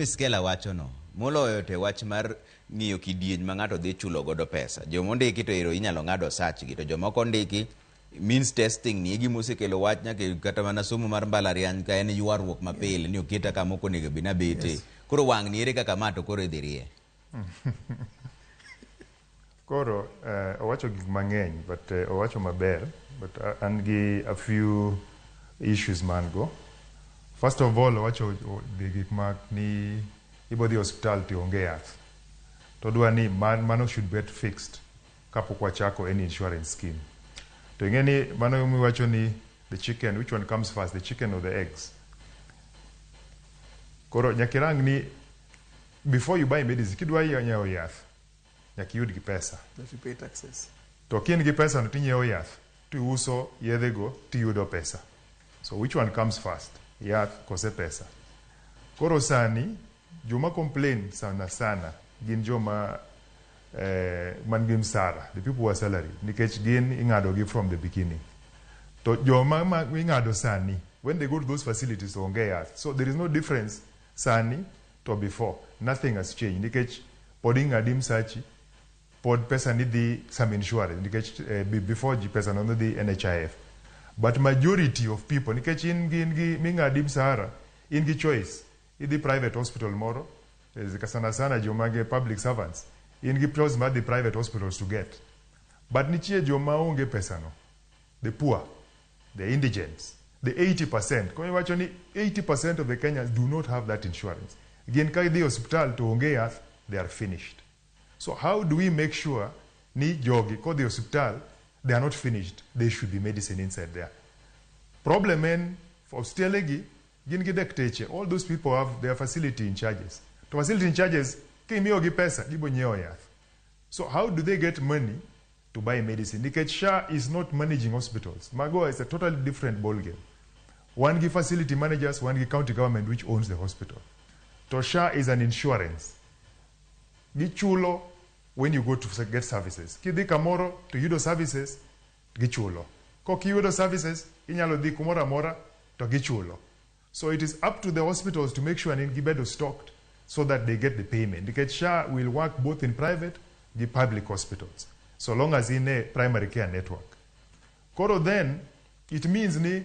Skela wacho no moloyo to e wach mar ng'iyo kidieny ma ng'ato dhi chulo godo pesa. Joma ondiki to ero inyalo ng'ad osachgi to joma ok ondiki, means testing ni e gima osekelo wach nyaka e kata mana somo mar mbalariany ka en ywaruok mapile ni oketa kama ok onego bed ni abete. Koro wang' ni ere kaka ma to koro idhi rie? Koro owacho gik mang'eny, but owacho maber, but an gi a few issues man go. First of all, owacho dhi gik ma ni ibo dhi osiptal to onge yath. To odwa ni mano should get fixed kapok wachako any insurance scheme. To ing'e ni mano miwacho ni the chicken, which one comes first, the chicken or the eggs? Koro nyaka irang ni before you buy medicine, kidwa nyiewo yath, nyaka iyud gi pesa. That you pay taxes. To ka in gi pesa no tinyiewo yath, tiuso yedhego tiyudo pesa. So which one comes first? Yath kose pesa? Koro sani joma complain sana sana gin joma man gi msara, the people who are salaried, nikech gin ing'ado gi from the beginning. To joma ma ing'ado sani, when they go to those facilities to onge yath. So there is no difference sani to before. Nothing has changed nikech pod ing'adi msachi, pod pesa ni dhi some insurance nikech before ji pesa no dhi NHIF. But majority of people, nikech in gin gi ming'adi msahara, in gi choice. Idhi private hospital moro, sana sana joma ge public servants, in gi choice mar dhi private hospitals to get. But nitie joma onge pesa no, the poor, the indigents, the 80%. Koro iwacho ni 80% of the Kenyans do not have that insurance. Gin ka gidhi osiptal to onge yath, they are finished. So how do we make sure ni jogi kodhi osiptal, they are not finished, there should be medicine inside there? Problem en osiptende gi gin gi dakteche, all those people have their facility in charges. To facility in charges, kimiyogi pesa, gibo nyiewo yath. So how do they get money to buy medicine? Nikech SHA is not managing hospitals. Mago is a totally different ball game. Wan gi facility managers, wan gi county government which owns the hospital. To SHA is an insurance. Gichulo when you go to get services. Kidhi kamoro to yudo services, gichulo. Kok iyudo services, inyalo dhi kumoro amora to gichulo. So it is up to the hospitals to make sure ni gibedo stocked so that they get the payment. Nikech SHA will work both in private gi public hospitals, so long as in a primary care network. Koro then, it means ni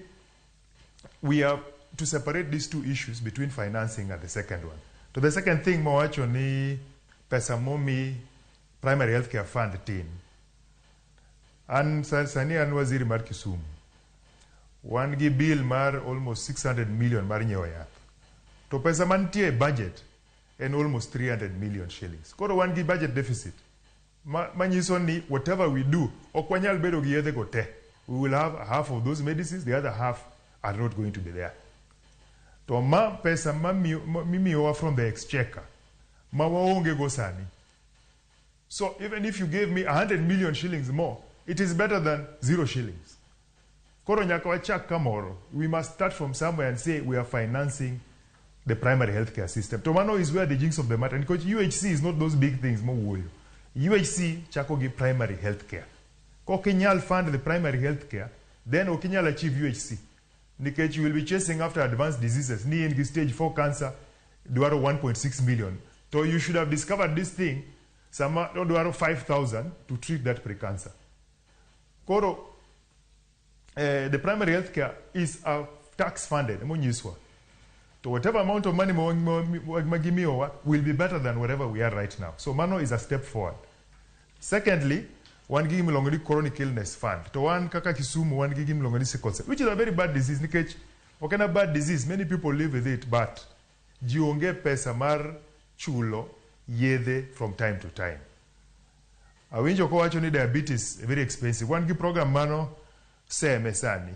we have to separate these two issues between financing and the second one. To the second thing mowacho ni pesa momi primary healthcare fund tin. An sani an waziri mar Kisumu. Wan gi bill mar almost 600 million mar nyiewo yath. To pesa mantie e budget en almost 300 million shillings. Koro wan gi budget deficit. Manyiso ni whatever we do, ok wanyal bedo gi yedhe go te. We will have half of those medicines, the other half are not going to be there. To ma pesa mimiyowa from the exchequer, ma waonge go sani. So even if you gave me 100 million shillings more, it is better than 0 shillings. Koro nyaka wachak kamoro. We must start from somewhere and say we are financing the primary healthcare system. To mano is where the jinx of the matter. Because UHC is not those big things mowuoyo. UHC chako gi primary healthcare. Kok inyal fund the primary healthcare, then ok inyal achieve UHC. Nikech you will be chasing after advanced diseases. Ni in gi stage 4 cancer, dwaro 1.6 million. So you should have discovered this thing sama dwaro 5,000 to treat that precancer. Koro, the primary healthcare is a tax funded, monyiswa. So whatever amount of money ma gimiyowa will be better than whatever we are right now. So mano is a step forward. Secondly, wan gi gimiluongo ni chronic illness fund. To wan kaka Kisumu wan gi gimiluongo ni sickle cell, which is a very bad disease nikech ok en a bad disease, many people live with it, but ji onge pesa mar chulo yedhe from time to time. Awinjo kowacho ni diabetes very expensive. Wan gi program mano seme sani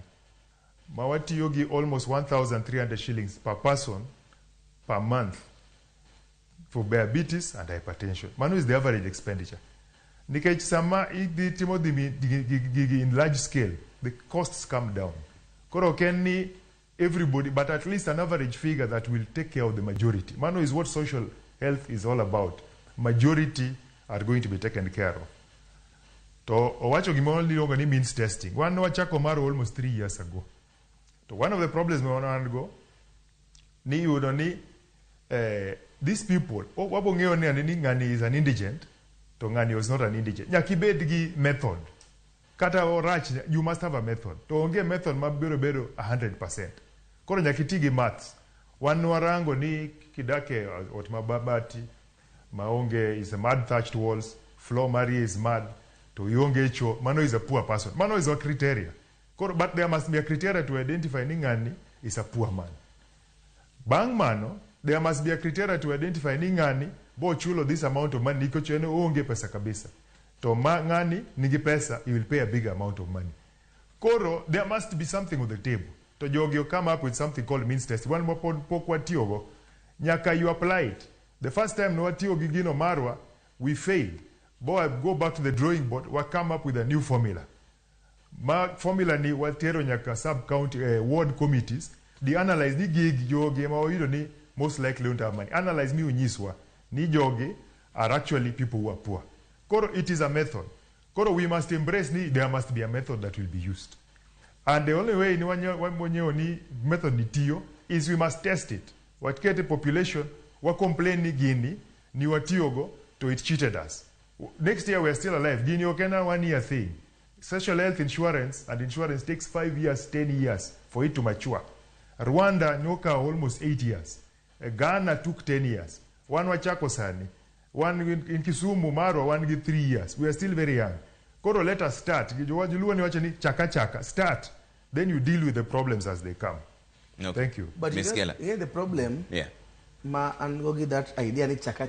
ma watiyo gi almost 1,300 shillings per person per month for diabetes and hypertension. Mano is the average expenditure. Nikech sama idhi timo gigi in large scale, the costs come down. Koro ok en ni everybody, but at least an average figure that will take care of the majority. Mano is what social health is all about. Majority are going to be taken care of. To owacho gimoro miluongo ni means testing. Wan wachako mar almost 3 years ago. To one of the problems ma wan go ni iyudo ni These people, wabo ng'eyo ni ng'ani is an indigent, to ng'ani is not an indigent. Nyaka ibed gi method. Kata orach, you must have a method. To onge method ma biro bedo 100%. Koro nyaka iti gi maths. Wan warango ni kidak e ot ma mabati, maonge is a mud thatched walls, floor mari is mud, to ionge cho, mano is a poor person. Mano is a criteria. Koro, but there must be a criteria to identify ni ng'ani is a poor man. Bang' mano, there must be a criteria to identify ni ng'ani bo chulo this amount of money nikech en oonge pesa kabisa. To ma ng'ani nigi pesa, he will pay a big amount of money. Koro, there must be something on the table. To jogi will come up with something called means test. Wan ma pod pok watiyogo, nyaka you apply it. The first time ne watiyo gi gino marwa, we failed. Bo I go back to the drawing board, we come up with a new formula. Ma formula ni watero nyaka sub county ward committees di analyze ni gigi jogi ma wayudo ni most likely don't have money. Analyze mi unyiswa ni jogi are actually people who are poor. Koro it is a method. Koro we must embrace ni there must be a method that will be used. And the only way ni wanyeo ni method ni tiyo is we must test it. Wakete population, wa complain ni gini, ni watiyogo, to it cheated us. Next year we are still alive. Gini ok en a 1 year thing. Social health insurance and insurance takes 5 years, 10 years for it to mature. Rwanda nyoka almost 8 years. Ghana took 10 years. Wan wachako sani. Wan in Kisumu, Marwa, wan gi 3 years. We are still very young. Koro let us start. Joluo ni wacho ni chaka chaka. Start. Then you deal with the problems as they come. Okay. Thank you. But you Miss know, Kela. here the problem Yeah. ma an go gi that idea ni chaka.